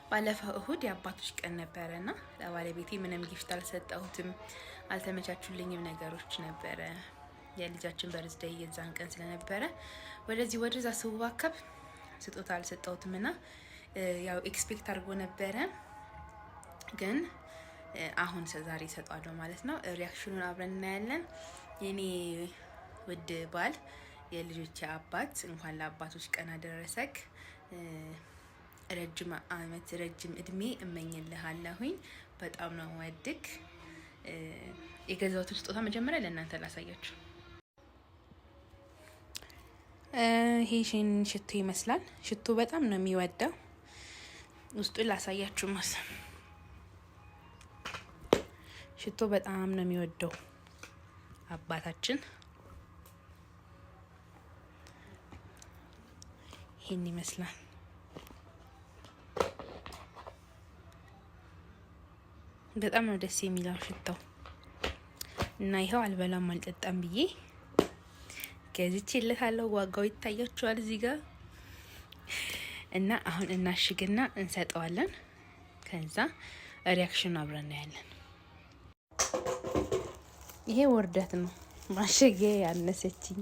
ባለፈው እሁድ የአባቶች ቀን ነበረና ለባለቤቴ ምንም gift አልሰጠሁትም፣ አልተመቻቹልኝም ነገሮች ነበረ። የልጃችን birthday የዛን ቀን ስለነበረ ወደዚህ ወደዛ ስዋከብ ስጦታ አልሰጠሁትም እና ያው expect አድርጎ ነበረ፣ ግን አሁን ዛሬ እሰጠዋለሁ ማለት ነው። Reaction ኑን አብረን እናያለን። የኔ ውድ ባል፣ የልጆች አባት፣ እንኳን ለአባቶች ቀን አደረሰክ። ረጅም አመት ረጅም እድሜ እመኝልሃለሁኝ። በጣም ነው የምወድክ። የገዛሁትን ስጦታ መጀመሪያ ለእናንተ ላሳያችሁ። ይሄ ሽቶ ይመስላል። ሽቶ በጣም ነው የሚወደው። ውስጡን ላሳያችሁ። ሽቶ በጣም ነው የሚወደው አባታችን። ይሄን ይመስላል። በጣም ነው ደስ የሚለው ሽታው እና ይኸው አልበላም አልጠጣም ብዬ ገዝቼለታለሁ። ዋጋው ይታያችኋል እዚህ ጋር እና አሁን እናሽግና እንሰጠዋለን። ከዛ reaction ኑ አብረን እናያለን። ይሄ ውርደት ነው። ማሸጊያ ያነሰችኝ።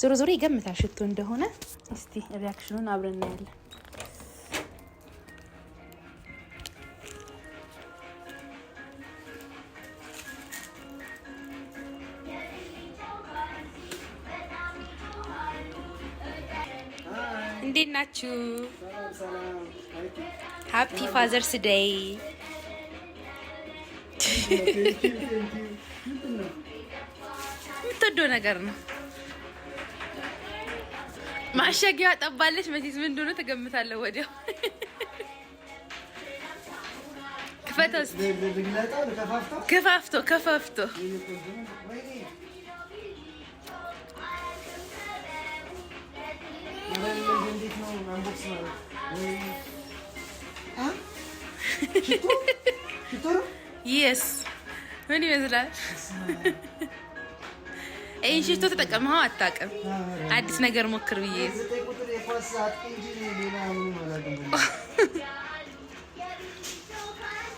ዞሮ ዞሮ ይገምታል ሽቶ እንደሆነ። እስቲ reaction ኑን አብረን እናያለን። እንዴት ናችሁ? Happy Father's Day። የምትወደው ነገር ነው። ማሸጊያዋ ጠባለች። መቼስ ምን እንደሆነ ትገምታለህ ወዲያው። ክፈተው እስኪ። ከፋፍቶ ከፋፍቶ። እንዴት ነው unbox ማለት? ሽቶ ነው? Yes፣ ምን ይመስላል? ይህን ሽቶ ተጠቀመኸው አታውቅም? አዲስ ነገር ሞክር ብዬ። 9 ቁጥር የኳስ አጥቂ እንጂ ሌላ ምንም አላውቅም።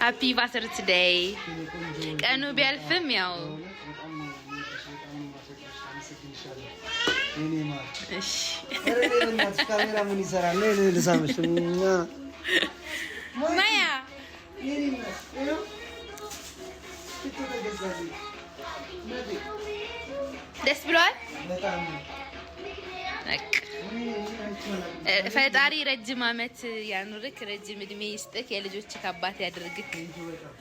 Happy Father's Day። ቀኑ ቢያልፍም ያው በጣም ነው የምወድሽ፣ በጣም ነው የማፈቅርሽ። አመሰግንሻለሁ የኔ ማር። እሺ። ኧረ እኔ በእናትሽ ካሜራ ምን ይሰራል? ነይ ነይ ልሳምሽ። ማያ። የኔ እናት ይኸው ሽቶ ተገዛልኝ። እናቴ። ደስ ብሏል። በጣም። በቃ። እኔ አይቼው አላውቅም። ፈጣሪ ረጅም ዓመት ያኑርክ፣ ረጅም እድሜ ይስጥክ፣ የልጆችህ አባት ያድርግክ። Thank you በጣም።